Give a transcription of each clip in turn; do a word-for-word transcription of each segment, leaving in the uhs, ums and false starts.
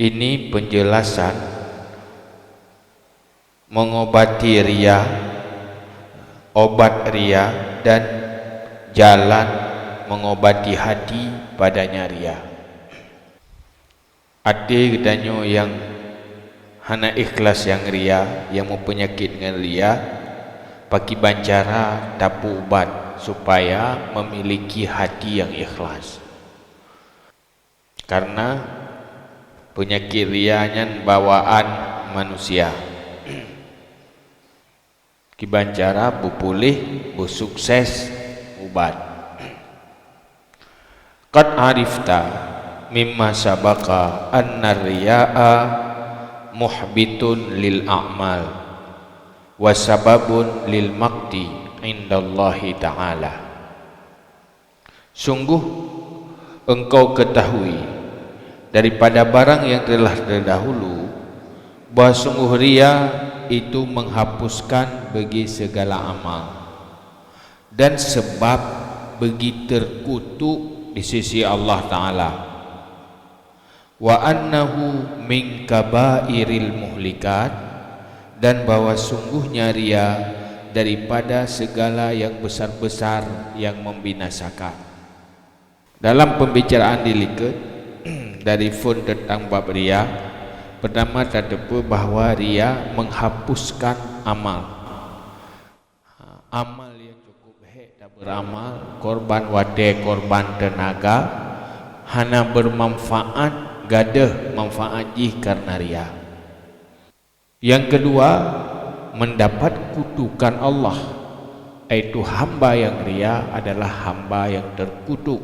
Ini penjelasan mengobati ria, obat ria, dan jalan mengobati hati padanya ria. Até geutanyoe nyang hana ikhlas nyang ria, nyang meupeunyakét ngon ria, pakiban cara tapeuubat supaya memiliki hati nyang ikhlas. Karena peunyakét ria nyan bawaan manusia. Kiban cara beupuléh, beusukses ubat. Qad arifta mimma sabaqa anna riya'a muhbitun lil a'mal wa sababun lil maqti indallahi ta'ala. Sungguh engkau ketahui daripada barang yang telah terdahulu, bahwa sungguh ria itu menghapuskan bagi segala amal, dan sebab bagi terkutuk di sisi Allah Ta'ala. Wa annahu min kabairil muhlikat, dan bahwa sungguhnya ria daripada segala yang besar-besar yang membinasakan. Dalam pembicaraan di likot, dari phon tentang bab ria, pertama tateupeue bahwa ria menghapuskan amal. Ha, amal nyang cukup hék tabeuramal, korban watée, korban teunaga, hana bermanfaat, gadôh manfaat jih karena ria. Yang kedua, mendapat kutukan Allah, yaitu hamba yang ria adalah hamba yang terkutuk.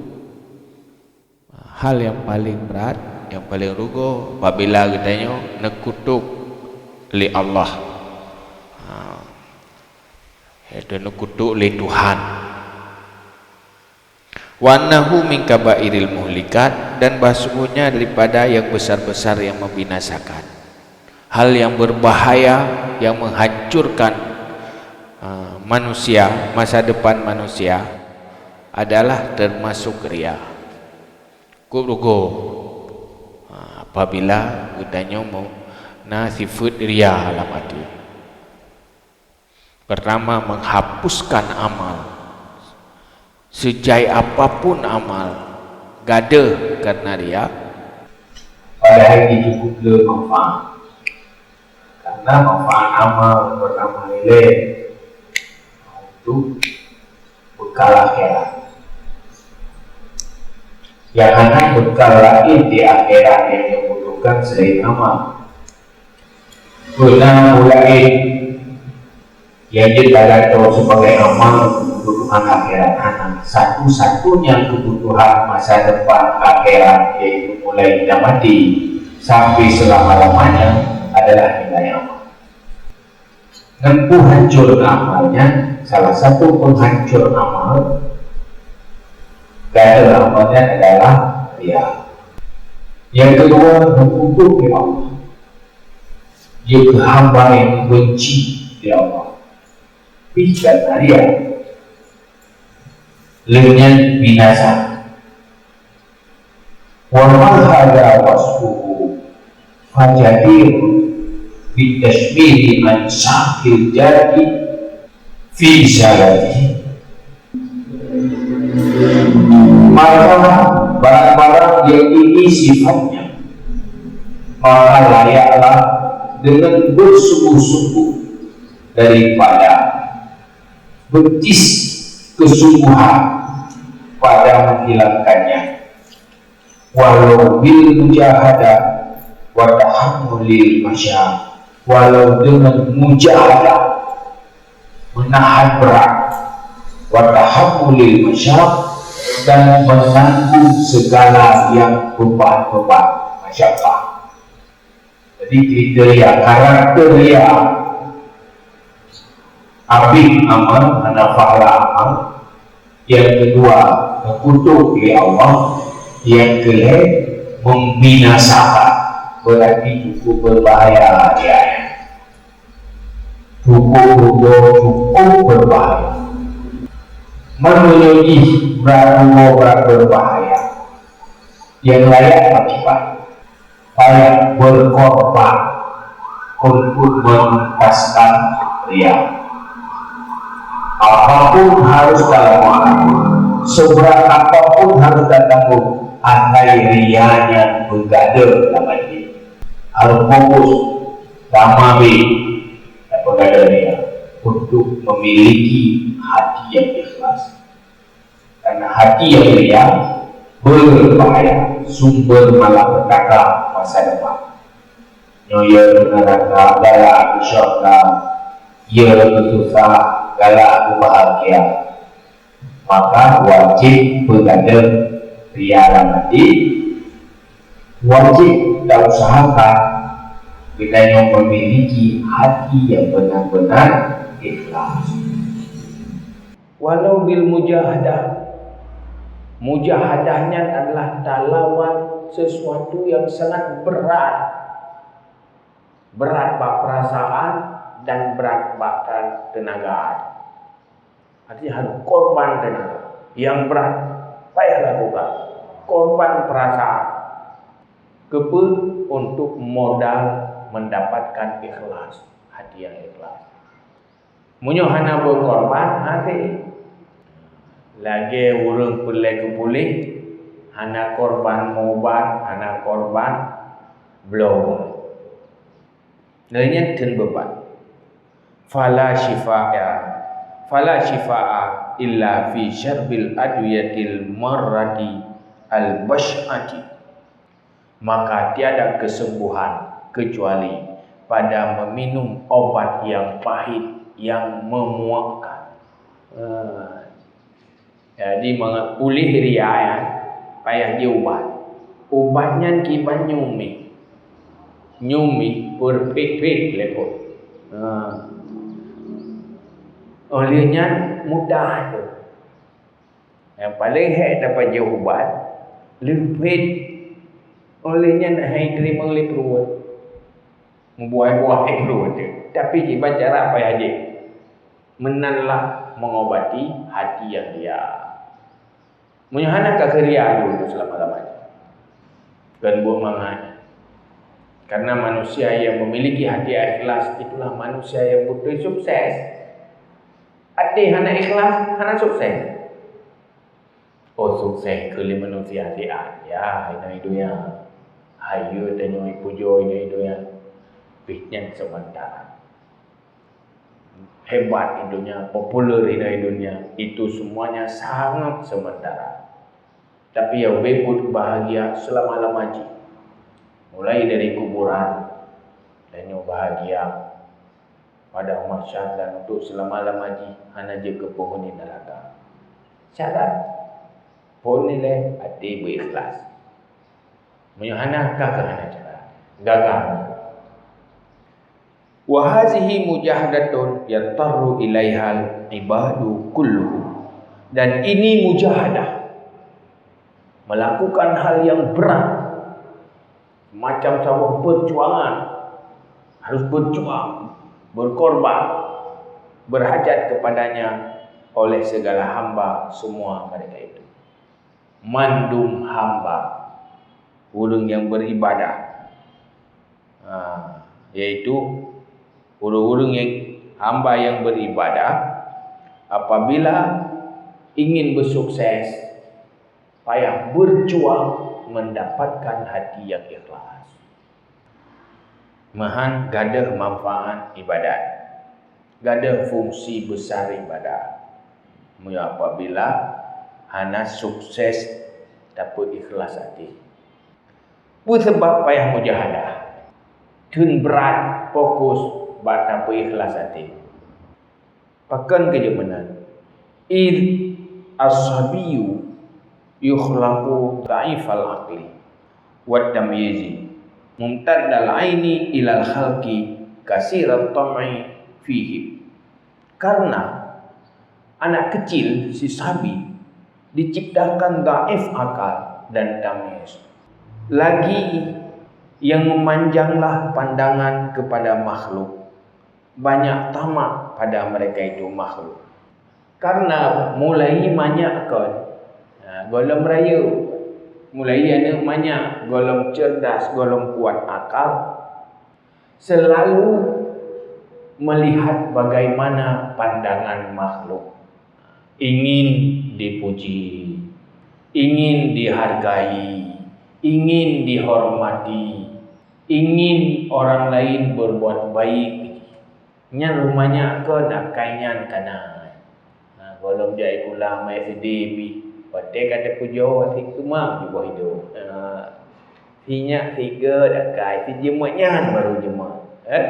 Hal nyang paleng brat, nyang paleng rugoe apabila geutanyoe neukutuk lé Allah. Ha, yaitu neukutuk lé Tuhan. Wa annahu min kabairil muhlikat, dan bahsungguhnya daripada yang besar-besar yang membinasakan. Hal yang berbahaya, yang menghancurkan, ah, manusia, masa depan manusia, adalah termasuk ria. Kok rugoe, ah, apabila geutanyoe meu-, na sifeuet ria lam até. Pertama, menghapuskan amal. Sejai apapun amal, gadôh karena ria, padahai jih cukup le manfaat. Karena manfaat amal pertama nilai untuk bekal akhirat. Yang hana bekal lain di akhirat yang dibutuhkan selain amal. Beuna mulaén nyang jeuet tagatoe sebagai amal untuk kebutuhan akhirat hana. Satu-satunya kebutuhan masa depan akhirat, yaitu mulai kita mati sampai selama-lamanya, adalah nilai amal. Ngon peue hancor amalnya, salah satu penghancur amal, gagal amalnya adalah ria. Yang kedua, meukutuk Allah. Dia keu hamba nyang geubenci lé Allah. Pih karena ria, lheueh nyan binasa. Wa man hadza wasfuhu fajadirun bitashmiri an saqil jadi fi zalatihi. Maka barang-barang yang ini sifatnya, maka layaklah dengan bersungguh-sungguh daripada betis kesungguhan pada menghilangkannya. Walau bil mujahadah wa tahammulil masyaq, walau dengan mujahadah, menahan berat, wa tahammulil masyaq, dan menanggung segala yang beban-beban, masyaqah. Jadi kriteria, karakter ria, abéh amal, hana pahala amal. Yang kedua, meukutuk lé Allah. Yang keulhée, membinasakan. Berarti cukup berbahaya dia. Cukup rugoe, cukup berbahaya. Meunyoe jih brat rugoe brat berbahaya, nyang layak pakriban. Payah berkorban untuk menuntaskan ria. Apapun harus talakukan, seberat apapun harus tatanggung, asai ria nyan beugada lam até. Harus fokus, tamah bit, tapeugada ria untuk memiliki hati yang ikhlas. Karena hati yang ria berbahaya, sumber malapetaka masa depan. Nyoe ya neuraka, galak keu syurga, ya susah, galak keu bahagia. Maka wajib beugada ria lam até, wajib tausahakan geutanyoe memiliki hati yang benar-benar ikhlas. Walau bil mujahadah. Mujahadah nyan adalah talawan sesuatu yang sangat berat. Berat bak perasaan dan berat bak tenaga. Artinya harus korban tenaga. Yang berat payah lakukan. Korban perasaan. Keupeue? Untuk modal mendapatkan ikhlas, hati yang ikhlas. Meunyoe hana beukorban, hana. Lagée ureuëng peureulée keu puléh, hana korban meuubat, hana korban bloe. Lagée nyan kheun beubat. Fala syifa'a, fala syifa'a illa fi syarbil adwiyatil marrati al-basy'ati. Maka tiada kesembuhan kecuali pada meminum obat yang pahit, yang memuakkan. Ah. Jadi, mangat puléh ria nyan, payah jiubat. Ubat nyan kiban nyumi. Nyumi, peurpét-pét lé phon. Ha. Óh lheueh nyan mudah tu. Nyang paleng hék tapajoh ubat, leumpét. Óh lheueh nyan hai teurimong lé pruet. Meubuai-buai pruet tu. Tapi kiban cara payah jih. Meunan lah mengobati hati yang ria. Meunyoe hana ka keuria dulu seulama-lamanya. Kan buet mangat. Karena manusia yang memiliki hati ikhlas itulah manusia yang betul sukses. Até hana ikhlas, hana sukses. Oh, sukses keu lé manusia siat. Ya, inoe donya. Hayeue tanyoe pujoe inoe donya. Pih nyan sementara. Hebat di dunia, populer di dunia, itu semuanya sangat sementara. Tapi nyang ubé peuet bahagia selama-lama jih. Mulai dari kuburan, dan nyoe bahagia pada mahsyar dan untuk selama-lama jih hana jeuet keu pohon di neraka. Syarat pohon nilai hati berikhlas. Meunyoe hana, ka keuh hana cara. Gagal. Wa hazihi mujahadatun yatarru ilaihal ibadu kulluhu. Dan ini mujahadah. Melakukan hal yang berat. Macam saboh perjuangan. Harus berjuang, berkorban, berhajat kepadanya oleh segala hamba semua mereka itu. Mandum hamba, ureuëng nyang beribadah, ha, yaitu ureuëng-ureuëng nyang hamba nyang beribadah, apabila ingin bersukses, payah berjuang mendapatkan hati yang ikhlas. Meuhan gadeuh manfaat ibadat, gadeuh fungsi besar ibadat. Meunyoe apabila hana sukses tapeuikhlas até. Peue sabab payah mujahadah? Theun brat fokus bak tapeuikhlas até. Pakon keuh jeuet meunan? Id as-sabiyyu yukhlaqu dha'ifal aqli wat tamyizi, mumtaddal aini ilal khalqi kasirat tam'i fihim. Karena anak kecil, si sabi, diciptakan dhaif akal dan tamyiz. Lagi yang memanjanglah pandangan kepada makhluk, banyak tamak pada mereka itu makhluk. Karena mulai manyak kon, ha, gohlom rayeuk. Mulai aneuk manyak gohlom cerdas, gohlom kuat akal, selalu melihat bagaimana pandangan makhluk. Ingin dipuji, ingin dihargai, ingin dihormati, ingin orang lain berbuat baik. Nyan rumoh nyak kon akai nyan kana. Ha, gohlom jak sikula mai S D pih. Watèe ka teupujoe, si keumang jiboh idong. Ha, si nyak si gèt akai, si jeuet nyan baru jeuet. Eh?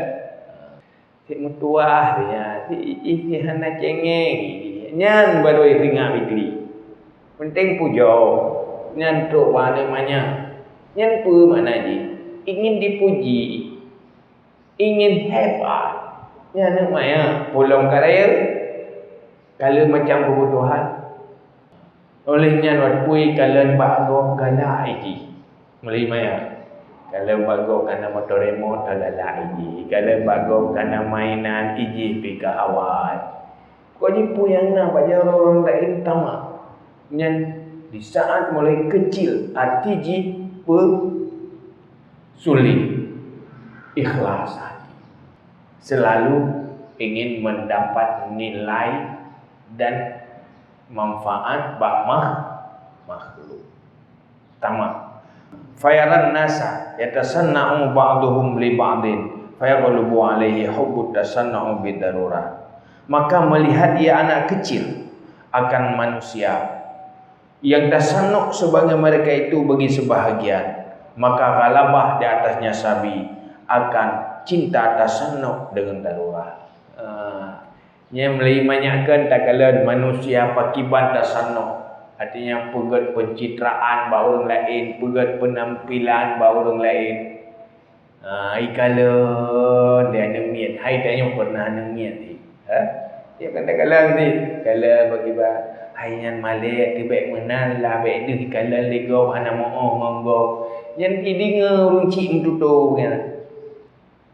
Ha, si meutuwah si nyan, si ijih si hana cengeng ijih. Nyan baru teuingat bikli. Penting pujoe. Nyan trok bak aneuk manyak. Nyan peue makna jih? Ingin dipuji. Ingin hebat. Nyan aneuk manyak, pulang karya, ka le macam keubutuhan. Oleh nyan, watèe kalon bak gob galak ijih. Mulai manyak. Kalon bak gob kana motor remote ka galak ijih. Kalon bak gob kana mainan ijih pih ka awai. Pokok jih peue nyang na bak jaroe ureueng laén tamah. Nyan di saat mulai kecil, até jih peusulit, ikhlas até. Selalu ingin mendapat nilai dan manfaat bak mah-, makhluk. Tamah. Fayaran nasa yatasanna'u ba'duhum li ba'din, fayaghlubu alaihi hubbut tasannu'u bidarurah. Maka melihat ia anak kecil akan manusia yang tasannu' sebagai mereka itu bagi sebahagian, maka ghalabah di atasnya sabi akan cinta tasannu' dengan darurah. Ah, Nyan mulai manyak kon takalon manusia pakiban tasannu'. Artinya, peugèt peuncitraan bak ureueng laén, peugèt peunampilan bak ureueng laén. Ha, ikalon di aneuk miet, hai tanyoe pernah aneuk miet, ha? Ya kan takalon sih, kalon pakiban, hai nyan malèe, teuh bèk meunan lah, bèk deuh ikalon lé gob, hana meu-oh ngon gob. Nyan ideungoe ureueng chik meututoe nyan.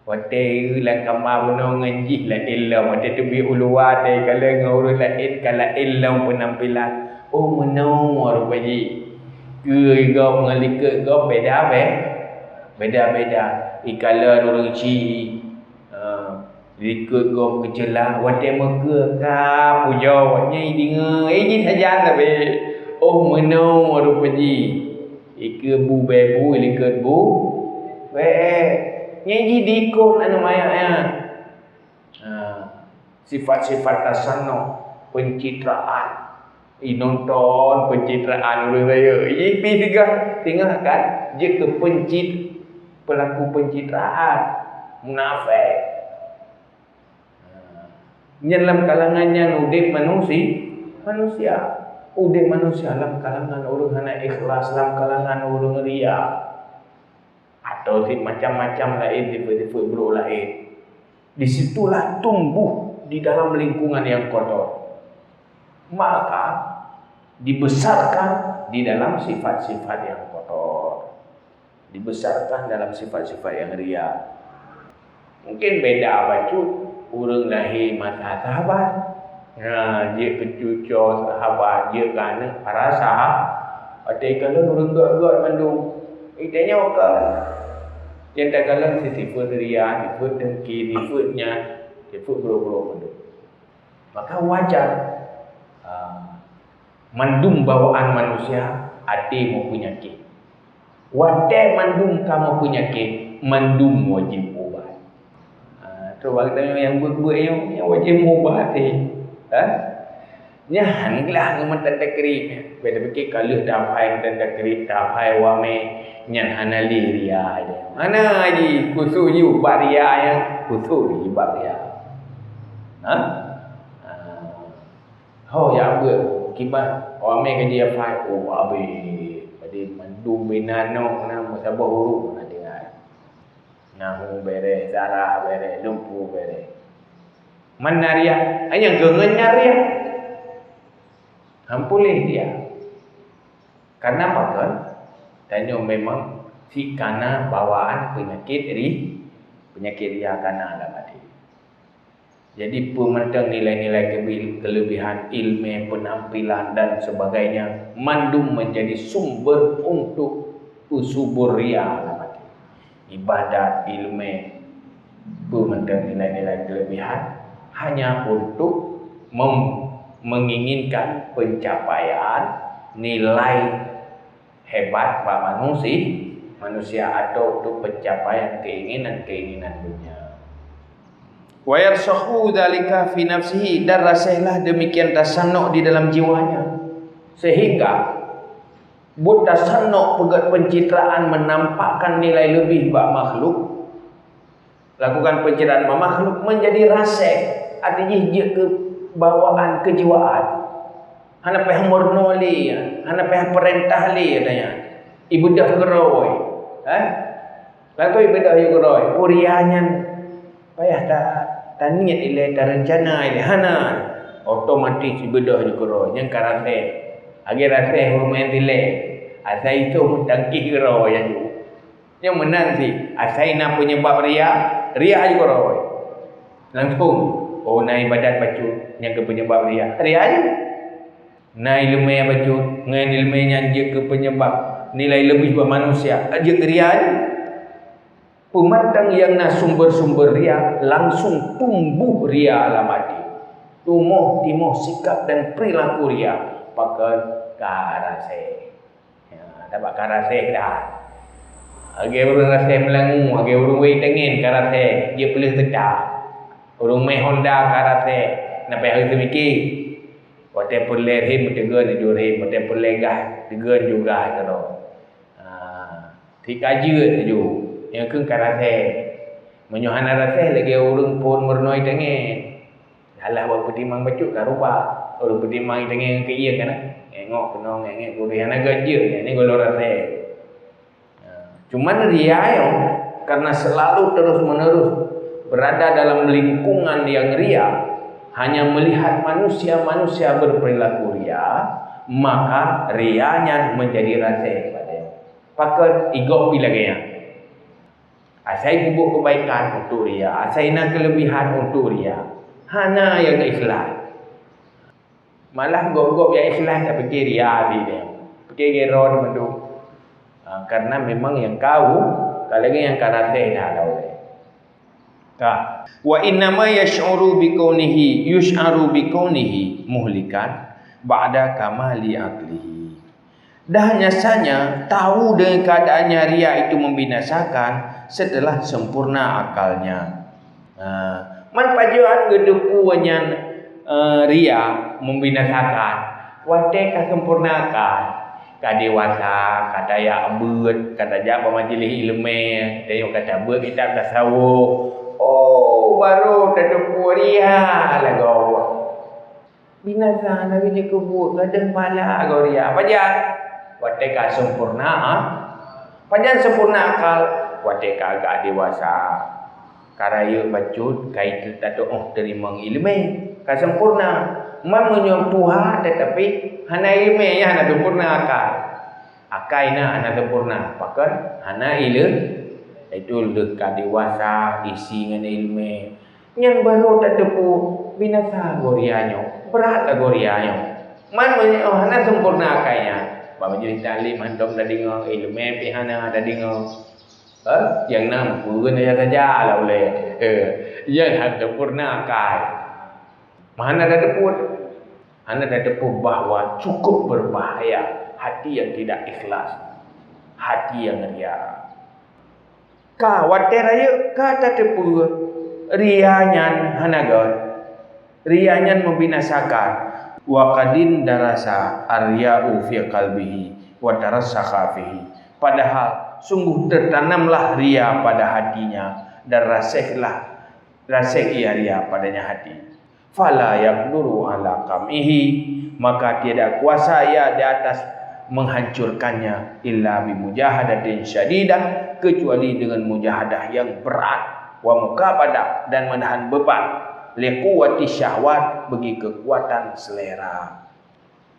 Watèe lam kama bunoe ngon jih laén lom, watèe teubiet u luwa, watèe ikalon ngon ureueng laén ka laén lom peunampilan. Oh, meunoe rupa jih. Keu gob ngon likot gob beda, bè-, beda-beda. Ikalon ureueng chik, ha, likot gob geuceulah, watèe meukeue ka pujoe, nyan ideungoe, eh, jih sajan tapi. Oh, meunoe rupa jih. Ikeue bu bèe bu, likot bu bèe. Nyan jih diikot aneuk manyak nyan. Ha, sifat-sifat tasannu', peuncitraan. Inonton peuncitraan ureueng rayeuk. Jih pih singoh, singoh kan jeuet keu peuncit-, pelaku peuncitraan, munafék. Nyan lam kalangan nyan udép manusi-, manusia. Udép manusia lam kalangan ureueng hana ikhlas, lam kalangan ureueng ria. Atau si macam-macam laén sifat-sifat buruk laén. Di situlah tumbuh di dalam lingkungan yang kotor. Maka dibesarkan di dalam sifat-sifat yang kotor. Dibesarkan dalam sifat-sifat yang ria. Mungkin beda bacut ureueng lahé masa sahabat. Nah, jeuet keu cucoe sahabat, jeuet keu aneuk para sahabat. Watèe ikalon ureueng gèt-gèt mandum. Itanyoe ka. Nyang takalon si sifeuet ria, sifeuet dengki, sifeuet nyan, sifeuet brok-brok mandum. Maka wajar, ah, mandum bawaan manusia até meupeunyakét. Watèe mandum ka meupeunyakét, mandum wajéb ubat. Ah, coba geutanyoe nyang beuet-beuet nyoe, nyang wajéb ubat até. Ha? Nyan han glah ngon meutan takrib. Beda pikir ka lheueh taphai meutan takrib, taphai wamé, nyan hana lé ria. Hana jih, khusos jih bak ria nyan, khusos jih bak ria. Ha? Ah. Ho, ya beuet, kiban, wamé ka jiphai, oh, abéh. Jadi, mandum binan nyoe na meusaboh huruf na tinggai. Nahu bèrèh, sarah bèrèh, lumpu bèrèh. Man na ria, hanya geungon nyan ria. Han puléh ria. Karena pakon? Tanyoe memang si kana bawaan peunyakét ri-, peunyakét ria kana lam até. Jadi, peumantong nilai-nilai keubi-, keulebihan, ilmu, penampilan dan sebagainya, mandum menjadi sumber untuk peusubur ria lam até. Ibadat, ilmu, peumantong nilai-nilai keulebihan hanya untuk mem-, menginginkan pencapaian nilai hebat bak manusi-, manusia atau untuk pencapaian keinginan-keinginan dunia. Wa yarsakhu dzalika fi nafsihi, dan rasailah demikian tasanok di dalam jiwanya, sehingga buet tasanok peugét pencitraan menampakkan nilai leubeh bak makhluk, lakukan pencitraan bak makhluk menjadi rasai, até jih jeuet keu bawaan keujiwaan. Hana payah meurunoe lé, hana payah peurintah lé, katanya. Ibeudôh keudroe, eh? Lalu ibeudôh keudroe, peue ria nyan payah ta-, taniet ilée, tareuncana ilée, hana. Otomatis ibeudôh keudroe, nyan ka rasai. Lagée rasai ureuëng maén tilée, asai isoh meutangkih keudroe laju. Nyang meunan cit, asai na peunyeubab ria, ria laju keudroe. Langsung, oh, na ibadat bacut nyang keu peunyeubab ria, ria laju. Na iéleumé bacut, ngon iéleumé nyan jeuet keu peunyeubab nilai leubeh bak manusia, jeuet keu ria laju. Peumantong nyang na sumber-sumber ria, langsung tumboh ria lam até. Tumoh timoh sikap dan perilaku ria, pakon ka rasai. Ya, tabak ka rasai dah. Lagée ureuëng rasai meulangue, lagée ureuëng wéh teungen ka rasai, jeuet peuleueh teuta. Ureuëng mé honda ka rasai, na payah teumiki. Watée peureulée rhem, teugon ju rhem, watée peureulée gah, teugon ju gah keudroe. Ha, teuka jeuet ju, nyang keuh ka rasai. Meunyoe hana rasai, lagée ureuëng phon meurunoe teungen. Alah, bak peutimang bacut ka rubah. Ureuëng peutimang teungen keu ié kana. Ngengok keunoe, ngengok keunoe, hana geujeue, nyan gohlom rasai. Cuman ria nyoe, karena selalu terus-menerus berada dalam lingkungan yang ria, hanya melihat manusia-manusia berperilaku ria, maka ria nyan menjadi rasai pada nyoe. Pakon? Igob pi lagée nyan. Asai peubuet keubaikan untuk ria, asai na keulebihan untuk ria. Hana nyang ikhlas. Malah gob-gob nyang ikhlas tapike ria sideh. Pike gero mandum. Ha, karena memang nyang kau, ka lagée nyang ka rasai dah lah ulée. Ka. Wa innama yash'uru bikaunihi, yush'aru bikaunihi muhlikan ba'da kamali aqlihi. Dan hanya saja tahu dengan keadaannya ria itu membinasakan setelah sempurna akalnya. Ha, man pajoh geuteupeue nyan, eh, ria membinasakan? Watée ka sempurna akai, ka dewasa, ka tajak beuet, ka tajak bak majlis iéleumé, tanyoe ka tabeuet kitab tasawuf. Oh, barô tateupeue ria lagoe. Binasa lagée jeuet keu buet, gadôh pala goe ria. Pajan? Watée ka sempurna, ha? Pajan sempurna akal? Watée ka agak dewasa. Ka rayeuk bacut, ka teutoh teurimong iéleumé. Ka sempurna. Man meunyoe tuha, tetapi hana iéleumé, nyan hana sempurna akal. Akai na hana sempurna, pakon? Hana ileu-, itu lheueh ka dewasa, isi ngon iéleumé. Nyan barô tateupeue binasa goe ria nyoe, brat lagoe ria nyoe. Man meunyoe hana sempurna akai nyan, bak majelis taklim hantom tadeungoe, iéleumé pih hana tadeungoe. Ha? Nyang na meupeue saja-saja lah ulée. Nyan hana sempurna akai. Hana tateupeue, hana tateupeue bahwa cukup berbahaya hati yang tidak ikhlas, hati yang ria. Ka watée rayeuk ka tateupeue ria nyan hana göt. Ria nyan membinasakan. Wa qadin darasa ar-riya'u fi qalbihi wa tarassakha fihi. Padahal sungguh tertanamlah ria pada hatinya dan raseklah rasek ia ria padanya hati. Fala yaqduru ala qam'ihi, maka tiada kuasa ia di atas menghancurkannya, illa bi mujahadatin syadidah, kecuali dengan mujahadah yang berat, wa mukabadah, dan menahan beban, liquwwati syahwat, bagi kekuatan selera.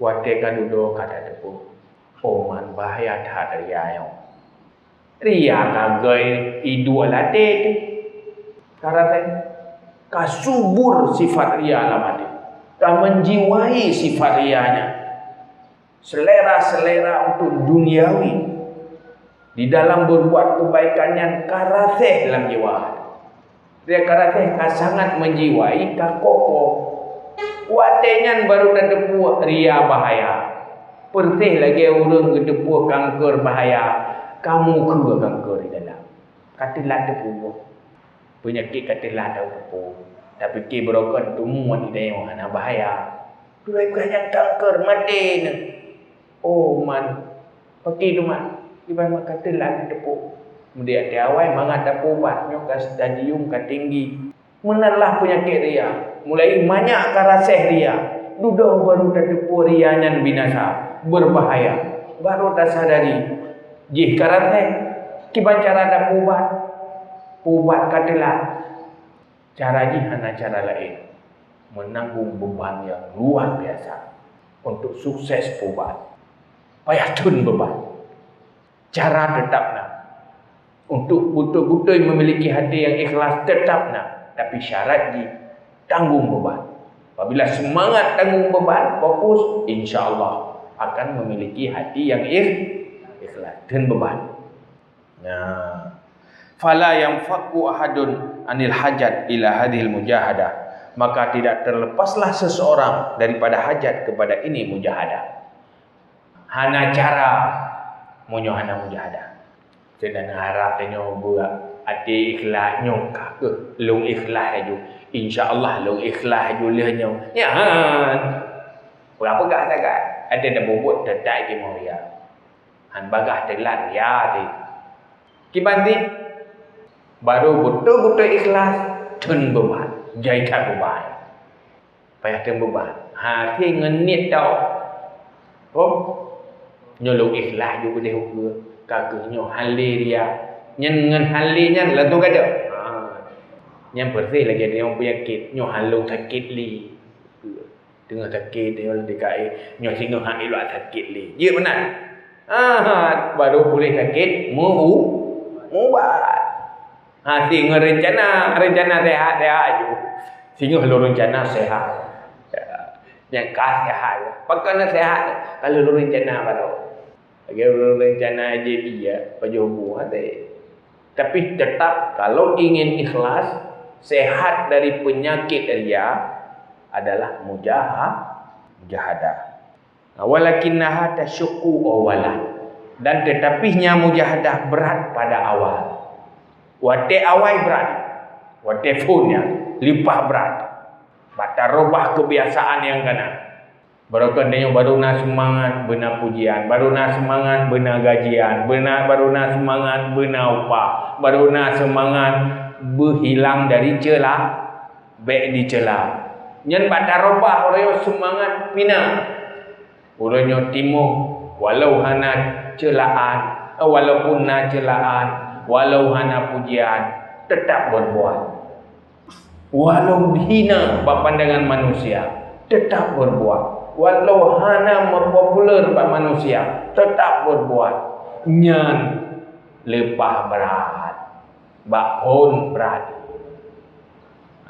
Watée ka dudoe ka tateupeue, oh man bahya that ria nyoe. Ria ka göt iduek lam até teuh. Ka rasai. Ka subur sifat ria lam até. Ka menjiwai sifat ria nyan. Selera-selera untuk duniawi. Di dalam berbuat kebaikan nyan ka raseh lam jiwa. Dia ka raseh ka sangat menjiwai, ka kokoh. Watée nyan baru tateupeue ria bahaya. Persis lagée ureuëng geuteupeue kanker bahaya, ka mukheue kanker di dalam. Ka teulat teupeue. Peunyakét ka teulat teupeue. Tapike beurokon teumuan di dayah hana bahaya. Tulai peugah nyang kanker maté nyan. Oh man, pakri teuma, kiban maka teulat teupeue. Kemudian di awai mangat tapeuubat nyoe ka stadium ka tinggi. Meunan lah peunyakét ria. Mulai manyak ka raseh ria. Dudoe baru tateupeue ria nyan binasa, berbahaya. Baru tasadari, jih ka raseh. Kiban cara tapeuubat? Peuubat ka teulat. Cara jih hana cara laén, menanggung beban yang luar biasa untuk sukses peuubat. Payah theun beban. Cara tetap na. Untuk beutôi-beutôi memiliki hati yang ikhlas tetap na, tapi syarat jih tanggung beban. Apabila semangat tanggung beban, fokus, insya Allah akan memiliki hati yang ikh-, ikhlas dan beban. Nah, fala yanfakku ahadun anil hajat ila hadhil mujahadah, maka tidak terlepaslah seseorang daripada hajat kepada ini mujahadah. Hana cara meunyoe hana mujahadah. Seunan harap tanyoe buat até ikhlas nyoe ka keuh lôn ikhlas laju. Insya Allah lôn ikhlas laju lheueh nyoe. Nyan. Peugah-peugah sagai. Até tabubut teutap istimewa. Han bagah teulat ya ti. Kiban ti baru beutôi-beutôi ikhlas theun beuban, jai that beuban. Payah theun beuban. Hati ngon niet tau. Oh, nyoe lôn ikhlas ju keudeh ukeue. Ka keuh nyoe hale ria. Nyan ngon hale nyan langsung kada. Ha. Nyan persis lagée nyoe peunyakét, nyoe halo sakét lé. Teungoh sakét, teungoh D K E, nyoe singoh hak ilok sakét lé. Jeuet meunan. Ah, baru puléh sakét, meu-, meuubat. Ha, singoh reuncana, reuncana sehat-sehat ju. Singoh lôn reuncana sehat. Ya. Nyang ka sehat. Pakon na sehat? Kalau lôn reuncana baru. Lagée ureuëng reuncana jih iya, pajoh buah teh. Tapi tetap kalau ingin ikhlas, sehat dari penyakit ria adalah mujaha-, mujahadah. Walakinnaha tasyuqqu awwalan. Dan tetapinya mujahadah berat pada awal. Watée awai berat, watée phon nyan leupah berat. Bak tarubah kebiasaan nyang kana. Baru kan tanyoe baru na seumangat beuna pujian, baru na seumangat beuna gajian, beuna, baru na seumangat beuna upah, baru na seumangat beuhilang dari ceula, bék dicela. Nyan bak tarubah uroe nyoe seumangat pina. Uroe nyoe timoh, walau hana ceulaan, eh, walaupun na ceulaan, walau hana pujian, tetap berbuat. Walau hina bak pandangan manusia, tetap berbuat. Walau hana populer bak manusia, tetap berbuat. Nyan leupah brat. Bak phon brat.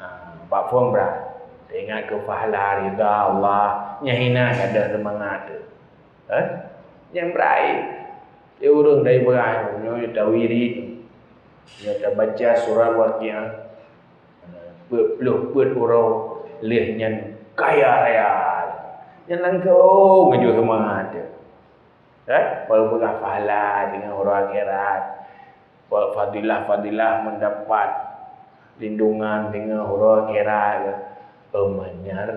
Ha, bak phon brat. Teuingat keu pahala ridha Allah, nyan hina kada seumangat teuh. Eh? Nyan brat. Di ureuëng dari beurah nyoe tawirid. Nyoe tabaca surah Waqiah. Peuet ploh peuet uroe lheueh nyan kaya raya. Nyan langsung aju seumangat teuh. Eh, baru peugah pahala deungon uroe akhirat. Fadilah-fadilah mendapat lindungan deungon uroe akhirat. Eumanyar.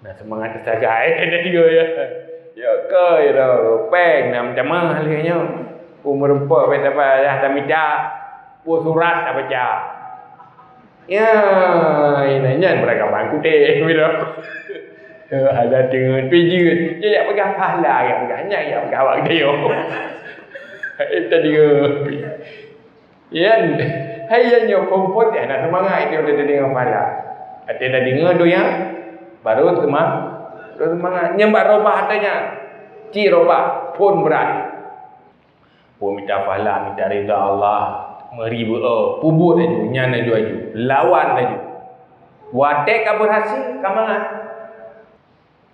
Nah, seumangat sagai tadi juga ya. Ya, koi dah. Peng nam jamah lagi nyo. Umur empat payah tamita. Pun surat dah baca. Ya, ini nyan beragam bangku deh, bila. Ada dengan pijit. Dia yak pegang pahala, yak pegang nyak, yak pegang awak dia. Itu dia. Yan, hai yan nyo pun pun ya nak semangat itu udah dengar pahala. Ada dah dengar tu yang baru semangat, baru semangat. Nyembah robah katanya. Ci robah pun berat. Pun minta pahala, minta ridha Allah. Meuri beu-o, peubuet laju, nyan laju-laju, lawan laju. Watée ka berhasil, ka mangat.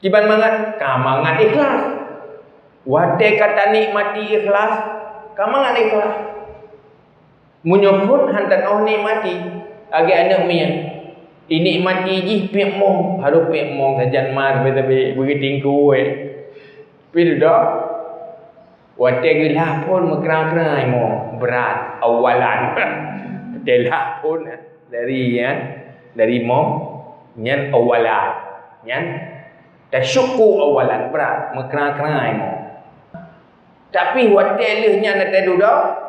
Kiban mangat, ka mangat ikhlas. Watée ka tanikmati ikhlas, ka mangat ikhlas. Meunyoe phon han tanoh nikmati, lagée aneuëk miet, inikmati jih piep mong, harôh piep mong sajan ma sabe-sabe, beugeutingkue. Pi dudoe, watée geulah phon meukrang-krang mo, brat, awalan. Watée lah phon dari nyan, dari mong, nyan awalan. Nyan tasyuku awalan, brat, meukrang-krang mo. Tapi watée lheueh nyan watée dudoe,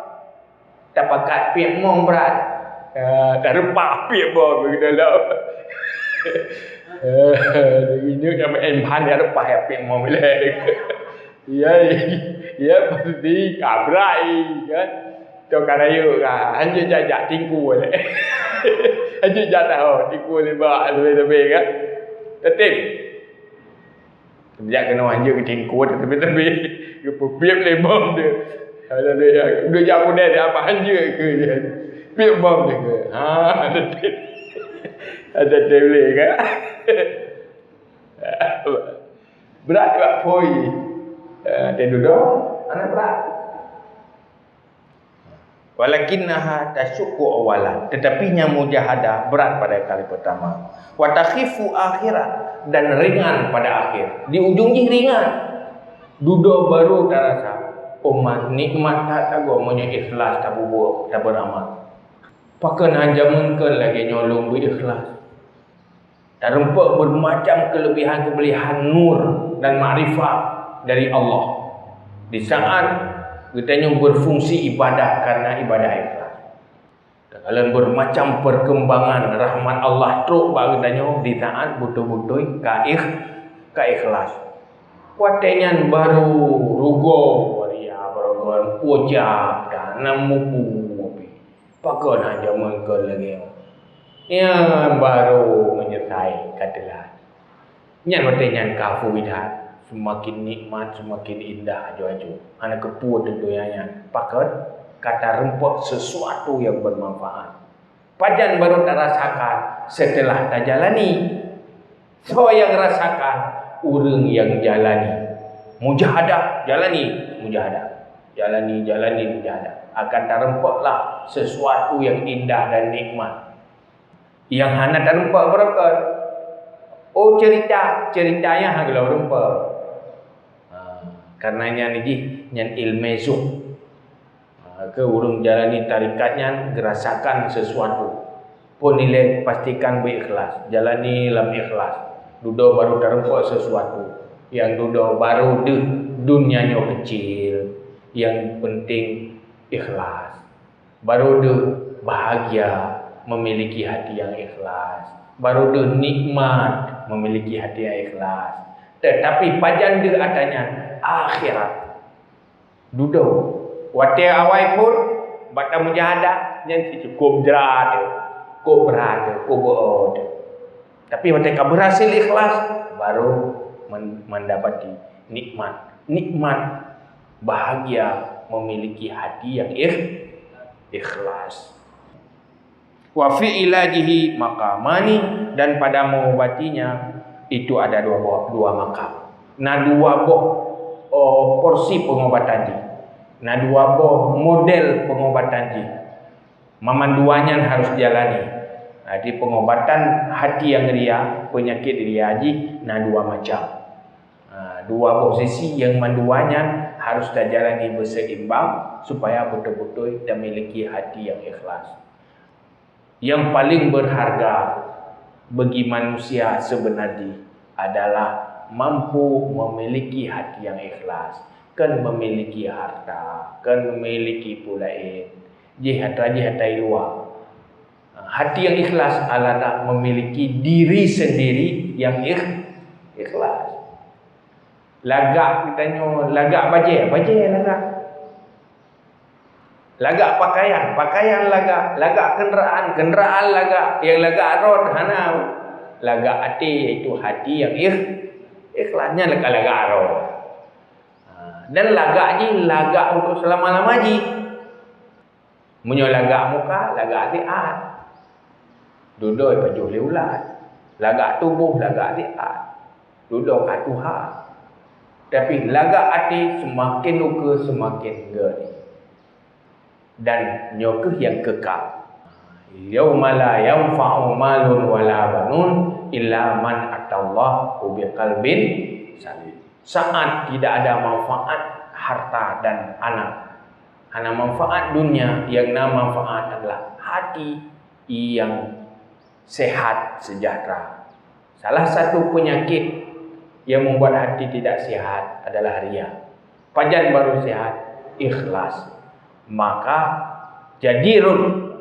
tapakat piep mong brat. Ah, tareupah piep mong keu dalam. Inong nyang em han ya reupah ya piep mong lé. Ya, ya pasti kabrai kan. Cok ka rayeuk ka, hanjeuet jak-jak tingkue lé. Hanjeuet jak taho tingkue lé bak leubeh-leubeh kan. Teuteb. Jak keunoe hanjeuet keu tingkue teuteb-teuteb. Geupeupiep lé bom tu. Ada dia, dia jak kudeh dia apa hanjeuet keu dia. Piep bom dia ke. Ha, teuteb. Ada dia boleh kan? Brat bak phôi. Eh, dia duduk, anak brat. Walakinnaha tasyuqqu awalan, tetapi nyang mujahadah berat pada kali pertama. Wa takhifu akhiran, dan ringan pada akhir. Di ujung jih ringan. Dudoe baru tarasa, oh man, nikmat that lagoe meunyoe ikhlas tapubuet, taberamal. Pakon han jameun keu lagée nyoe lôn beu ikhlas. Tarumpok bermacam kelebihan-kelebihan nur dan makrifat dari Allah di saat geutanyoe berfungsi ibadah karena ibadah ikhlas. Takalon bermacam perkembangan rahmat Allah trok bak geutanyoe di saat beutôi-beutôi ka ikh-, ka ikhlas. Watée nyan baru rugoe, waria, barogon, ucab, dan mupu. Pakon han jameun keu lagée nyoe? Nyan barô meunyeusai ka teulat. Nyan watée nyan ka fui that, seumaken nikmat, seumaken indah aju-aju. Hana keupeue teuntée nyan. Pakon? Ka tarumpok sesuatu nyang bermanfaat. Pajan barô tarasakan? Seuteulah tajalani. Soe nyang rasakan? Ureuëng nyang jalani. Mujahadah, jalani mujahadah. Jalani, jalani mujahadah. Akan tarumpoklah sesuatu nyang indah dan nikmat. Nyang hana tarumpok beureukat. Oh, cerita, cerita nyang hana geulom rumpok. Ha, karena nyan jih, nyan ilmu zuhd. Ha, keu ureuëng jalani tarekat nyan geurasakan sesuatu. Phon ilée pastikan beu ikhlas, jalani lam ikhlas. Dudoe baru tarumpok sesuatu. Nyang dudoe baru deuh dunia nyoe kecil, nyang penting ikhlas. Baru deuh bahagia memiliki hati yang ikhlas. Baru deuh nikmat memiliki hati yang ikhlas. Tetapi pajan deuh atra nyan? Akhirat. Dudoe. Watée awai phon, bak tamujahadah, nyan cukôp jrat, cukôp brat, cukôp beuôt. Tapi watée ka berhasil ikhlas, baru men-, mendapati nikmat. Nikmat bahagia memiliki hati yang ikh-, ikhlas. Wa fi ilajihi maqamani, dan pada mengobatinya itu ada dua boh, dua makam. Na dua boh, oh, porsi pengobatan jih. Na dua boh model pengobatan jih. Mamandua nyan harus jalani. Jadi pengobatan hati yang ria, penyakit ria jih na dua macam. Ha, dua boh sisi nyang mandua nyan harus tajalani beuseimbang supaya beutôi-beutôi tamiliki hati nyang ikhlas. Nyang paleng beurharga bagi manusia seubeuna jih adalah mampu memiliki hati nyang ikhlas, kon memiliki harta, kon memiliki peue laén. Jih atra jih atra i luwa. Hati nyang ikhlas adalah memiliki diri sendiri nyang ikh-, ikhlas. Lagak geutanyoe, lagak bajée, bajée lagak. Lagak pakaian, pakaian lagak. Lagak kenderaan, kenderaan lagak. Nyang lagak rot hana. Lagak até, yaitu hati nyang ikh-, ikhlas, nyan lagak-lagak rot. Ha, dan lagak jih lagak untuk selama-lama jih. Meunyoe lagak muka, lagak sihat. Dudoe pajoh lé ulat. Lagak tuboh, lagak sihat. Dudoe ka tuha. Tapi lagak até seumaken ukeue seumaken gét. Dan nyoe kheueh nyang kekal. Yauma la yanfa'u malun wala banun illa man atallaha biqalbin salim. Saat tidak ada manfaat harta dan anak. Hana manfaat dunia, yang na manfaat adalah hati yang sehat sejahtera. Salah satu penyakit yang membuat hati tidak sehat adalah ria. Pajan baru sehat? Ikhlas. Maka jadirun.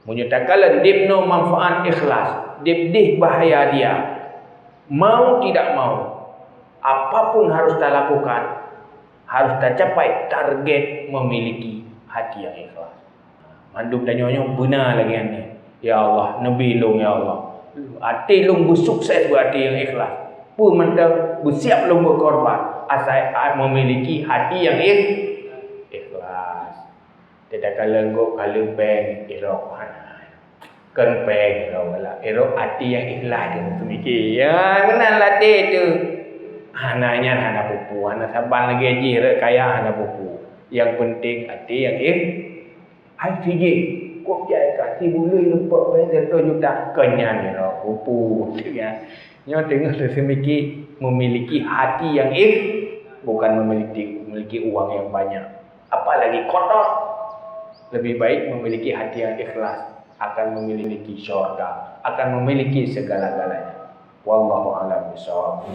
Meunyoe takalon deb noe manfaat ikhlas, deb deh bahaya ria. Mau tidak mau, apapun harus talakukan, harus tacapai target memiliki hati yang ikhlas. Mandum tanyoe nyoe beuna lagée nyan. Ya Allah, neubi lôn ya Allah. Até lôn beusukses beuaté nyang ikhlas. Peue mantong beusiab lôn beukorban asai memiliki hati yang ikh-, ikhlas. Teuka lengkok kali péng irok hana. Kan péng irok lah. Irok até yang ikhlas tu mikir. Ya, beuna latih tu. Hana nyan hana pupu, hana saban lagée jih rot kaya hana pupu. Yang penting até yang ikh-, Hai sijih, kok jai ka si buleuen lumpok bèe seratus juta, keu nyan nyoe kupu, ya. Nyoe teungoh seuseumiki memiliki hati yang ikh-, bukan memiliki, memiliki uang yang banyak, apalagi kotor. Lebih baik memiliki hati yang ikhlas, akan memiliki syurga, akan memiliki segala-galanya. Wallahu a'lam bishawab.